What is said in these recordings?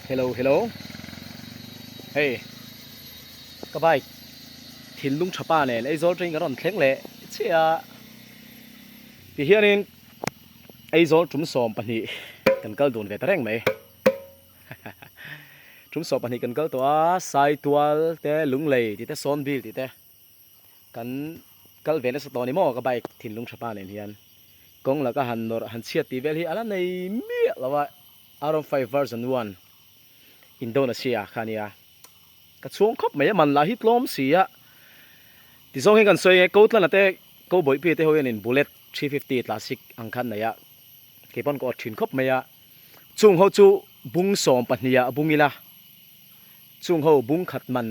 Hello hello hei ka bike thinlung tha pa nen Aizawl train kan rawn thleng leh chiah a tihianin Aizawl tum 12 kan kal dun ve ta reng mai tum 12 kan kal tawh a Saitual te Lunglei tih te Sawnbil tih te kan kal ve nasa tawh a ni maw ka bike thinlung tha pa nen hian kawng laka han nawrh han chhiat tih vel hi a la nei miah lo a R15 version one Indonesia kha a nia ka chhuang khawp mai a man lah hi tlawm si a tizawng hian kan sawi nge ko tlana te ko bawihpui te ho hianin bullet 350 classic ang kha an nei a keipawn ka awt thin khawp mai a chung ho chu bung 12 ah bung ila chung ho bung khat man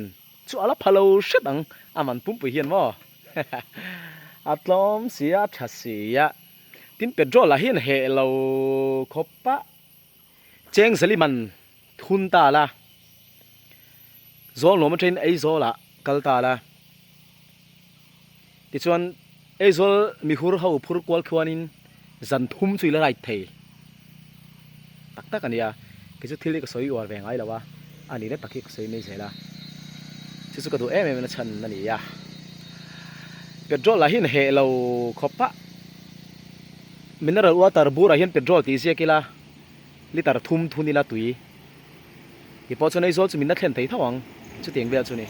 Chu a la pha lo hret ang, a man pumpui hian maw? A tlawm si a, a tha si a. Tin petrol ah hian heh lo khawp a, cheng zali man thun ta la, zawl nuam atangin Aizawl ah kal ta la. Tichuan Aizawl mihur ho phur kual khuanin zan thum chu i la ride thei tak tak a nia. Kei chu thil hi ka sawi uar ve ngai lo a, a nihna tak hi ka sawi mai zel a. Chu chu ka duh em em in a chhan a ni a. Petrol lah hian heh lo khawp a, mineral water burah hian petrol tih ziak ila liter thum thun ila tui. Ti pawh chuan Aizawl chu min la thlen thei tho ang, chutiang vel chu ni.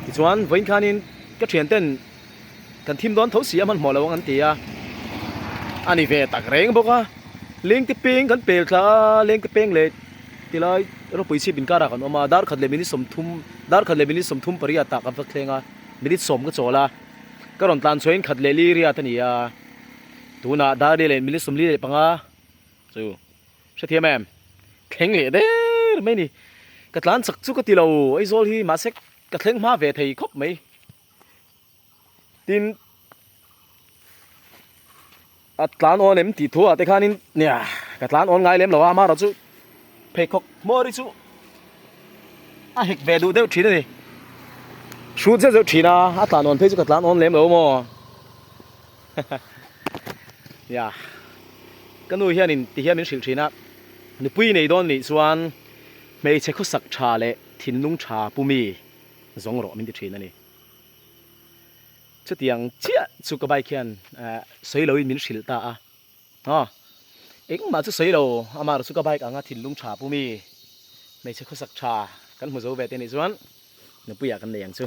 Tichuan vawiin khanin ka thian ten kan thim dawn tho si a hmanhmawh lo ang an ti a, a ni ve tak reng bawk a. Lengte peng kan pel thla a, lengte peng leh tilai ropui chhip inkar ah kan awm a, dar khat leh minute 30, dar khat leh minute 38 ah kan va thleng a, minute 10 ka chawl a, ka rawn tlan chhuahin khat leh li riat a ni a, tunah dar li leh minute 45 chu. Hrethiam em? Thleng leh der mai ni. Ka tlan chak chu ka ti lo, Aizawl hi mahse ka thleng hma ve thei khawp mai. Tin, a tlan awn em tih thu ah te khanin nia ka tlan awn ngai lem lo a, amaherawh chu pheikhawk hmawr hi chu a hek ve duh deuh thin a ni. Hrut zeuh zeuh thin a, a tlan awn phei chu ka tlan awn lem lo maw. Nia, ka nu hianin ti hian min hrilh thin a, nupui nei dawn nih chuan hmeichhe khawsak tha leh thinlung tha pu mi zawng rawh min ti thin a ni. Chutiang chiah chu ka bike hian sawi loin min hrilh ta a, aw engmah chu sawi lo, amaherawh chu ka bike anga thinlung tha pu mi hmeichhe khawsak tha kan hmu zo ve te nih chuan nupuiah kan nei ang chu.